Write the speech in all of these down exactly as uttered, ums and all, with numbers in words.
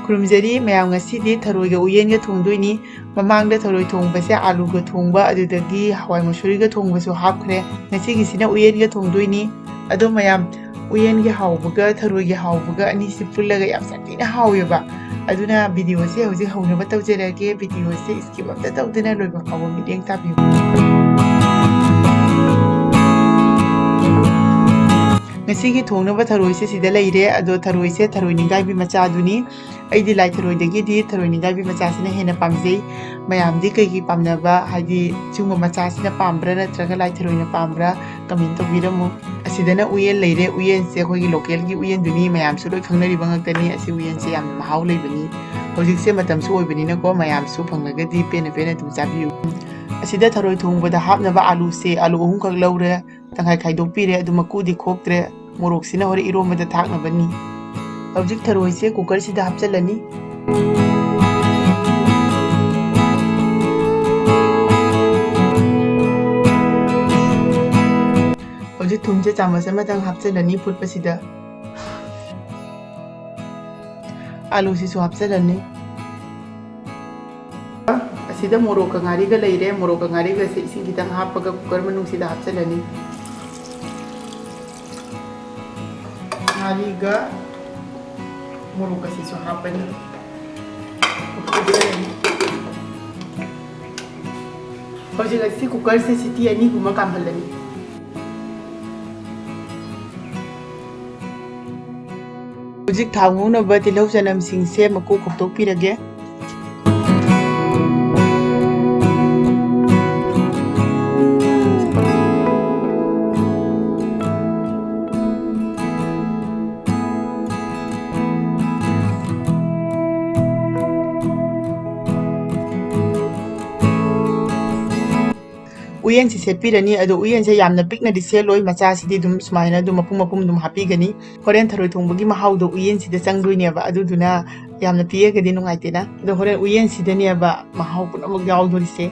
ꯈꯨꯔꯨꯝꯖꯔꯤ ꯃꯌꯥꯝ, ꯉꯁꯤꯗꯤ ꯊꯔꯣꯏꯒ ꯎꯌꯦꯟꯒ ꯊꯣꯡꯗꯣꯏꯅꯤ꯫ ꯃꯃꯥꯡꯗ ꯊꯔꯣꯏ ꯊꯣꯡꯕꯁꯦ ꯑꯥꯂꯨꯒ ꯊꯣꯡꯕ, ꯑꯗꯨꯗꯒꯤ ꯍꯋꯥꯏ ꯃꯨꯁꯨꯔꯤꯒ ꯊꯣꯡꯕꯁꯨ ꯍꯥꯞꯈ꯭ꯔꯦ꯫ ꯉꯁꯤꯒꯤꯁꯤꯅ ꯎꯌꯦꯟꯒ ꯊꯣꯡꯗꯣꯏꯅꯤ꯫ ꯑꯗꯣ ꯃꯌꯥꯝ, ꯎꯌꯦꯟꯒꯤ ꯍꯥꯎꯕꯒ ꯊꯔꯣꯏꯒꯤ ꯍꯥꯎꯕꯒ ꯑꯅꯤꯁꯤ ꯄꯨꯜꯂꯒ ꯌꯥꯝ ꯁꯥꯊꯤꯅ ꯍꯥꯎꯋꯦꯕ꯫ ꯑꯗꯨꯅ videoꯁꯦ ꯍꯧꯖꯤꯛ ꯍꯧꯅꯕ ꯇꯧꯖꯔꯒꯦ꯫ Videoꯁꯦ skip ꯑꯝꯇ ꯇꯧꯗꯅ ꯂꯣꯏꯕ ꯐꯥꯎꯕ ꯃꯤꯠꯌꯦꯡ ꯇꯥꯕꯤꯌꯨ꯫ ꯉꯁꯤꯒꯤ ꯊꯣꯡꯅꯕ ꯊꯔꯣꯏꯁꯦ ꯁꯤꯗ ꯂꯩꯔꯦ꯫ ꯑꯗꯣ ꯊꯔꯣꯏꯁꯦ ꯊꯔꯣꯏ ꯅꯤꯡꯒꯥꯏꯕꯤ ꯃꯆꯥꯗꯨꯅꯤ꯫ ꯑꯩꯗꯤ ꯂꯥꯏ ꯊꯔꯣꯏꯗꯒꯤꯗꯤ ꯊꯔꯣꯏ ꯅꯤꯡꯒꯥꯏꯕꯤ ꯃꯆꯥꯁꯤꯅ ꯍꯦꯟꯅ ꯄꯥꯝꯖꯩ꯫ ꯃꯌꯥꯝꯗꯤ ꯀꯩꯒꯤ ꯄꯥꯝꯅꯕ, ꯍꯥꯏꯗꯤ ꯁꯤꯒꯨꯝꯕ ꯃꯆꯥꯁꯤꯅ ꯄꯥꯝꯕ꯭ꯔꯥ ꯅꯠꯇ꯭ꯔꯒ ꯂꯥꯏ ꯊꯔꯣꯏꯅ ꯄꯥꯝꯕ꯭ꯔꯥ, comment ꯇꯧꯕꯤꯔꯝꯃꯨ꯫ ꯑꯁꯤꯗꯅ ꯎꯌꯦꯟ ꯂꯩꯔꯦ꯫ ꯎꯌꯦꯟꯁꯦ ꯑꯩꯈꯣꯏꯒꯤ localꯒꯤ ꯎꯌꯦꯟꯗꯨꯅꯤ, ꯃꯌꯥꯝꯁꯨ ꯂꯣꯏ ꯈꯪꯅꯔꯤꯕ ꯉꯥꯛꯇꯅꯤ꯫ ꯑꯁꯤ ꯎꯌꯦꯟꯁꯦ ꯌꯥꯝꯅ ꯃꯍꯥꯎ ꯂꯩꯕꯅꯤ꯫ ꯍꯧꯖꯤꯛꯁꯦ ꯃꯇꯝꯁꯨ ꯑꯣꯏꯕꯅꯤꯅꯀꯣ, ꯃꯌꯥꯝꯁꯨ ꯐꯪꯂꯒꯗꯤ ꯄꯦꯟꯅ ꯄꯦꯟꯅ ꯑꯗꯨꯝ ꯆꯥꯕꯤꯌꯨ꯫ ꯑꯁꯤꯗ ꯊꯔꯣꯏ ꯊꯣꯡꯕꯗ ꯍꯥꯞꯅꯕ ꯑꯥꯂꯨꯁꯦ, ꯑꯥꯂꯨ ꯑꯍꯨꯝꯈꯛ ꯂꯧꯔꯦ, ꯇꯪꯈꯥꯏ ꯈꯥꯏꯗꯣꯛꯄꯤꯔꯦ, ꯑꯗꯨ ꯃꯀꯨꯗꯤ ꯈꯣꯛꯇ꯭ꯔꯦ꯫ ꯃꯣꯔꯣꯛꯁꯤꯅ ꯍꯣꯔꯦꯟ ꯏꯔꯣꯝꯕꯗ ꯊꯥꯛꯅꯕꯅꯤ꯫ ꯍꯧꯖꯤꯛ ꯊꯔꯣꯏꯁꯦ cookerꯁꯤꯗ ꯍꯥꯞꯆꯤꯜꯂꯅꯤ꯫ ꯍꯧꯖꯤꯛ ꯊꯨꯝꯁꯦ ꯆꯥꯃꯁ ꯑꯃꯇꯪ ꯍꯥꯞꯆꯤꯜꯂꯅꯤ ꯐꯨꯠꯄꯁꯤꯗ꯫ ꯑꯥꯂꯨꯁꯤꯁꯨ ꯍꯥꯞꯆꯤꯜꯂꯅꯤ꯫ ꯑꯁꯤꯗ ꯃꯣꯔꯣꯛꯀ ꯉꯥꯔꯤꯒ ꯂꯩꯔꯦ꯫ ꯃꯣꯔꯣꯛꯀ ꯉꯥꯔꯤꯒꯁꯦ ꯏꯁꯤꯡ ꯈꯤꯇꯪ ꯍꯥꯞꯄꯒ cooker ꯃꯅꯨꯡꯁꯤꯗ ꯍꯥꯞꯆꯤꯜꯂꯅꯤ꯫ ꯉꯥꯔꯤꯒ ꯃꯣꯔꯣꯛꯀꯁꯤꯁꯨ ꯍꯥꯞꯄꯅꯤ꯫ ꯍꯧꯖꯤꯛ ꯑꯁꯤ cookerꯁꯦ ꯁꯤꯇꯤ ꯑꯅꯤꯒꯨꯝꯕ ꯀꯥꯝꯍꯜꯂꯅꯤ꯫ ꯍꯧꯖꯤꯛ ꯊꯥꯎ ꯉꯧꯅꯕ ꯇꯤꯜꯍꯧ ꯆꯅꯝꯁꯤꯡꯁꯦ ꯃꯀꯨ ꯈꯣꯛꯇꯣꯛꯄꯤꯔꯒꯦ꯫ ꯎꯌꯦꯟꯁꯤ ꯁꯦꯠꯄꯤꯔꯅꯤ꯫ ꯑꯗꯣ ꯎꯌꯦꯟꯁꯦ ꯌꯥꯝꯅ ꯄꯤꯛꯅꯗꯤ ꯁꯦꯠꯂꯣꯏ, ꯃꯆꯥꯁꯤꯗꯤ ꯑꯗꯨꯝ ꯁꯨꯃꯥꯏꯅ ꯑꯗꯨꯝ ꯃꯄꯨꯝ ꯃꯄꯨꯝ ꯑꯗꯨꯝ ꯍꯥꯞꯄꯤꯒꯅꯤ꯫ ꯍꯣꯔꯦꯟ ꯊꯔꯣꯏ ꯊꯣꯡꯕꯒꯤ ꯃꯍꯥꯎꯗꯣ ꯎꯌꯦꯟꯁꯤꯗ ꯆꯪꯗꯣꯏꯅꯦꯕ, ꯑꯗꯨꯗꯨꯅ ꯌꯥꯝꯅ ꯄꯤꯛꯑꯒꯗꯤ ꯅꯨꯡꯉꯥꯏꯇꯦꯅ꯫ ꯑꯗꯣ ꯍꯣꯔꯦꯟ ꯎꯌꯦꯟꯁꯤꯗꯅꯦꯕ ꯃꯍꯥꯎ ꯄꯨꯝꯅꯃꯛ ꯌꯥꯎꯗꯣꯔꯤꯁꯦ꯫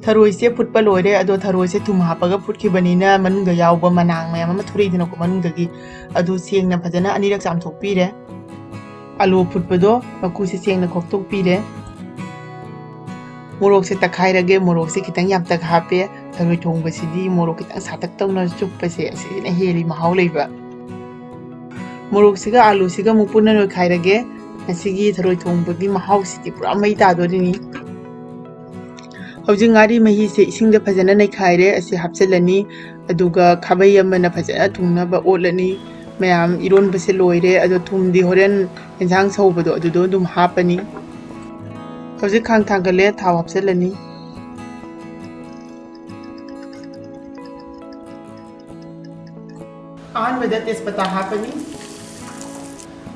ꯊꯔꯣꯏꯁꯦ ꯐꯨꯠꯄ ꯂꯣꯏꯔꯦ꯫ ꯑꯗꯣ ꯊꯔꯣꯏꯁꯦ ꯊꯨꯝ ꯍꯥꯞꯄꯒ ꯐꯨꯠꯈꯤꯕꯅꯤꯅ ꯃꯅꯨꯡꯗ ꯌꯥꯎꯕ ꯃꯅꯥꯡ ꯃꯌꯥꯝ ꯑꯃ ꯊꯣꯔꯛꯏꯗꯅꯀꯣ ꯃꯅꯨꯡꯗꯒꯤ, ꯑꯗꯨ ꯁꯦꯡꯅ ꯐꯖꯅ ꯑꯅꯤꯔꯛ ꯆꯥꯝꯊꯣꯛꯄꯤꯔꯦ꯫ ꯑꯂꯨ ꯐꯨꯠꯄꯗꯣ ꯃꯀꯨꯁꯦ ꯁꯦꯡꯅ ꯈꯣꯛꯇꯣꯛꯄꯤꯔꯦ꯫ ꯃꯣꯔꯣꯛꯁꯦ ꯇꯛꯈꯥꯏꯔꯒꯦ꯫ ꯃꯣꯔꯣꯛꯁꯦ ꯈꯤꯇꯪ ꯌꯥꯝꯇꯛ ꯍꯥꯞꯄꯦ꯫ ꯊꯔꯣꯏ ꯊꯣꯡꯕꯁꯤꯗꯤ ꯃꯣꯔꯣꯛ ꯈꯤꯇꯪ ꯁꯥꯇꯛ ꯇꯧꯅ ꯆꯨꯞꯄꯁꯦ ꯑꯁꯤꯁꯤꯅ ꯍꯦꯜꯂꯤ ꯃꯍꯥꯎ ꯂꯩꯕ꯫ ꯃꯣꯔꯣꯛꯁꯤꯒ ꯑꯥꯂꯨꯁꯤꯒ ꯑꯃꯨꯛ ꯄꯨꯟꯅ ꯅꯣꯏꯈꯥꯏꯔꯒꯦ꯫ ꯉꯁꯤꯒꯤ ꯊꯔꯣꯏ ꯊꯣꯡꯕꯒꯤ ꯃꯍꯥꯎꯁꯤꯗꯤ ꯄꯨꯔꯥ ꯃꯩ ꯇꯥꯗꯣꯔꯤꯅꯤ꯫ ꯍꯧꯖꯤꯛ ꯉꯥꯔꯤ ꯃꯍꯤꯁꯦ ꯏꯁꯤꯡꯗ ꯐꯖꯅ ꯅꯩꯈꯥꯏꯔꯦ꯫ ꯑꯁꯤ ꯍꯥꯞꯆꯤꯜꯂꯅꯤ꯫ ꯑꯗꯨꯒ ꯈꯥꯕꯩ ꯑꯃꯅ ꯐꯖꯅ ꯊꯨꯡꯅꯕ ꯑꯣꯠꯂꯅꯤ꯫ ꯃꯌꯥꯝ, ꯏꯔꯣꯟꯕꯁꯦ ꯂꯣꯏꯔꯦ꯫ ꯑꯗꯣ ꯊꯨꯝꯗꯤ ꯍꯣꯔꯦꯟ ꯌꯦꯟꯁꯥꯡ ꯁꯧꯕꯗꯣ ꯑꯗꯨꯗꯣ ꯑꯗꯨꯝ ꯍꯥꯞꯄꯅꯤ꯫ ꯍꯧꯖꯤꯛ ꯈꯥꯡ ꯊꯥꯡꯒꯠꯂꯦ, ꯊꯥꯎ ꯍꯥꯞꯆꯤꯜꯂꯅꯤ꯫ ꯑꯍꯥꯟꯕꯗ ꯇꯦꯖꯄꯇꯥ ꯍꯥꯞꯄꯅꯤ꯫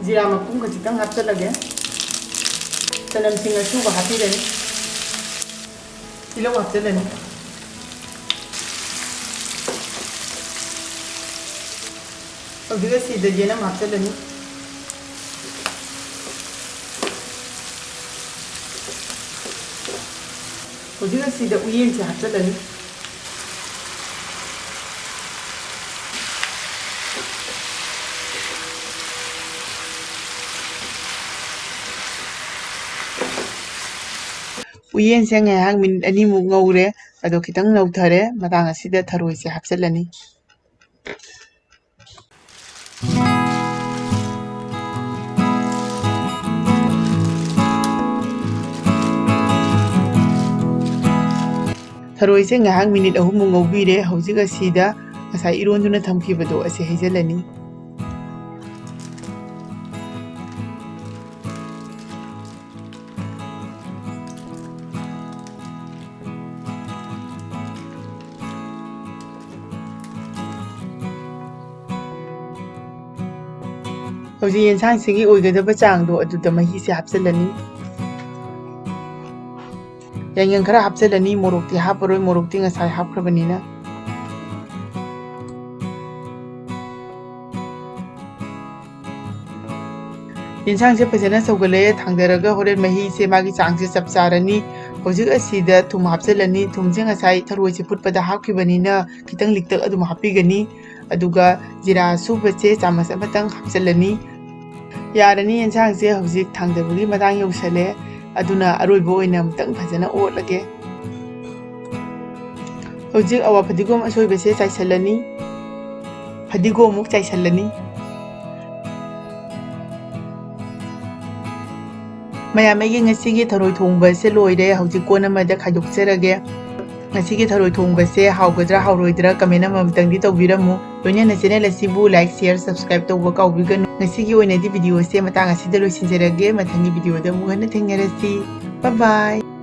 ꯖꯤꯔꯥ ꯃꯄꯨꯝ ꯈꯖꯤꯛꯇꯪ ꯍꯥꯞꯆꯤꯜꯂꯒꯦ꯫ ꯆꯅꯝꯁꯤꯡ ꯑꯁꯨꯕ ꯍꯥꯞꯄꯤꯔꯅꯤ꯫ ꯇꯤꯜꯍꯧ ꯍꯥꯞꯆꯤꯜꯂꯅꯤ꯫ ꯍꯧꯖꯤꯛ ꯑꯁꯤꯗ ꯌꯦꯅꯝ ꯍꯥꯞꯆꯤꯜꯂꯅꯤ꯫ ꯍꯧꯖꯤꯛ ꯑꯁꯤꯗ ꯎꯌꯦꯟꯁꯦ ꯍꯥꯞꯆꯤꯜꯂꯅꯤ꯫ ꯎꯌꯦꯟꯁꯦ ꯉꯥꯏꯍꯥꯛ ꯃꯤꯅꯤꯠ ꯑꯅꯤꯃꯨꯛ ꯉꯧꯔꯦ꯫ ꯑꯗꯣ ꯈꯤꯇꯪ ꯅꯧꯊꯔꯦ꯫ ꯃꯇꯥꯡ ꯑꯁꯤꯗ ꯊꯔꯣꯏꯁꯦ ꯍꯥꯞꯆꯤꯜꯂꯅꯤ꯫ ꯊꯔꯣꯏꯁꯦ ꯉꯥꯏꯍꯥꯛ ꯃꯤꯅꯤꯠ ꯑꯍꯨꯝꯃꯨꯛ ꯉꯧꯕꯤꯔꯦ꯫ ꯍꯧꯖꯤꯛ ꯑꯁꯤꯗ ꯉꯁꯥꯏ ꯏꯔꯣꯟꯗꯨꯅ ꯊꯝꯈꯤꯕꯗꯣ ꯑꯁꯤ ꯍꯩꯖꯤꯜꯂꯅꯤ꯫ ꯍꯧꯖꯤꯛ ꯌꯦꯟꯁꯥꯡꯁꯤꯒꯤ ꯑꯣꯏꯒꯗꯕ ꯆꯥꯡꯗꯣ ꯑꯗꯨꯗ ꯃꯍꯤꯁꯦ ꯍꯥꯞꯆꯤꯜꯂꯅꯤ꯫ ꯌꯥꯏꯉꯪ ꯈꯔ ꯍꯥꯞꯆꯤꯜꯂꯅꯤ꯫ ꯃꯣꯔꯣꯛꯇꯤ ꯍꯥꯞꯄꯔꯣꯏ, ꯃꯣꯔꯣꯛꯇꯤ ꯉꯁꯥꯏ ꯍꯥꯞꯈ꯭ꯔꯕꯅꯤꯅ꯫ ꯌꯦꯟꯁꯥꯡꯁꯦ ꯐꯖꯅ ꯁꯧꯒꯠꯂꯛꯑꯦ꯫ ꯊꯥꯡꯗꯔꯒ ꯍꯣꯔꯦꯟ ꯃꯍꯤꯁꯦ ꯃꯥꯒꯤ ꯆꯥꯡꯁꯦ ꯆꯞ ꯆꯥꯔꯅꯤ꯫ ꯍꯧꯖꯤꯛ ꯑꯁꯤꯗ ꯊꯨꯝ ꯍꯥꯞꯆꯤꯜꯂꯅꯤ꯫ ꯊꯨꯝꯁꯦ ꯉꯁꯥꯏ ꯊꯔꯣꯏꯁꯦ ꯐꯨꯠꯄꯗ ꯍꯥꯞꯈꯤꯕꯅꯤꯅ ꯈꯤꯇꯪ ꯂꯤꯛꯇꯛ ꯑꯗꯨꯝ ꯍꯥꯞꯄꯤꯒꯅꯤ꯫ ꯑꯗꯨꯒ ꯖꯤꯔꯥ ꯑꯁꯨꯕꯁꯦ ꯆꯥꯃꯁ ꯑꯃꯇꯪ ꯍꯥꯞꯆꯤꯜꯂꯅꯤ꯫ ꯌꯥꯔꯅꯤ, ꯌꯦꯟꯁꯥꯡꯁꯦ ꯍꯧꯖꯤꯛ ꯊꯥꯡꯗꯕꯒꯤ ꯃꯇꯥꯡ ꯌꯧꯁꯜꯂꯦ꯫ ꯑꯗꯨꯅ ꯑꯔꯣꯏꯕ ꯑꯣꯏꯅ ꯑꯃꯨꯛꯇꯪ ꯐꯖꯅ ꯑꯣꯠꯂꯒꯦ꯫ ꯍꯧꯖꯤꯛ ꯑꯋꯥ ꯐꯗꯤꯒꯣꯝ ꯑꯁꯣꯏꯕꯁꯦ ꯆꯥꯏꯁꯤꯜꯂꯅꯤ꯫ ꯐꯗꯤꯒꯣꯝ ꯑꯃꯨꯛ ꯆꯥꯏꯁꯤꯜꯂꯅꯤ꯫ ꯃꯌꯥꯝ, ꯑꯩꯒꯤ ꯉꯁꯤꯒꯤ ꯊꯔꯣꯏ ꯊꯣꯡꯕꯁꯦ ꯂꯣꯏꯔꯦ꯫ ꯍꯧꯖꯤꯛ ꯀꯣꯟ ꯑꯃꯗ ꯈꯥꯏꯗꯣꯛꯆꯔꯒꯦ꯫ ꯉꯁꯤꯒꯤ ꯊꯔꯣꯏ ꯊꯣꯡꯕꯁꯦ ꯍꯥꯎꯒꯗ꯭ꯔꯥ ꯍꯥꯎꯔꯣꯏꯗ꯭ꯔꯥ comment ꯑꯃꯃꯝꯇꯪꯗꯤ ꯇꯧꯕꯤꯔꯝꯃꯨ꯫ ꯂꯣꯏꯅꯅ channel ꯑꯁꯤꯕꯨ like, share, subscribe ꯇꯧꯕ ꯀꯥꯎꯕꯤꯒꯅꯨ꯫ ꯉꯁꯤꯒꯤ ꯑꯣꯏꯅꯗꯤ videoꯁꯦ ꯃꯇꯥꯡ ꯑꯁꯤꯗ ꯂꯣꯏꯁꯤꯟꯖꯔꯒꯦ꯫ ꯃꯊꯪꯒꯤ videoꯗ ꯑꯃꯨꯛ ꯍꯟꯅ ꯊꯦꯡꯅꯔꯁꯤ꯫ Bye bye꯫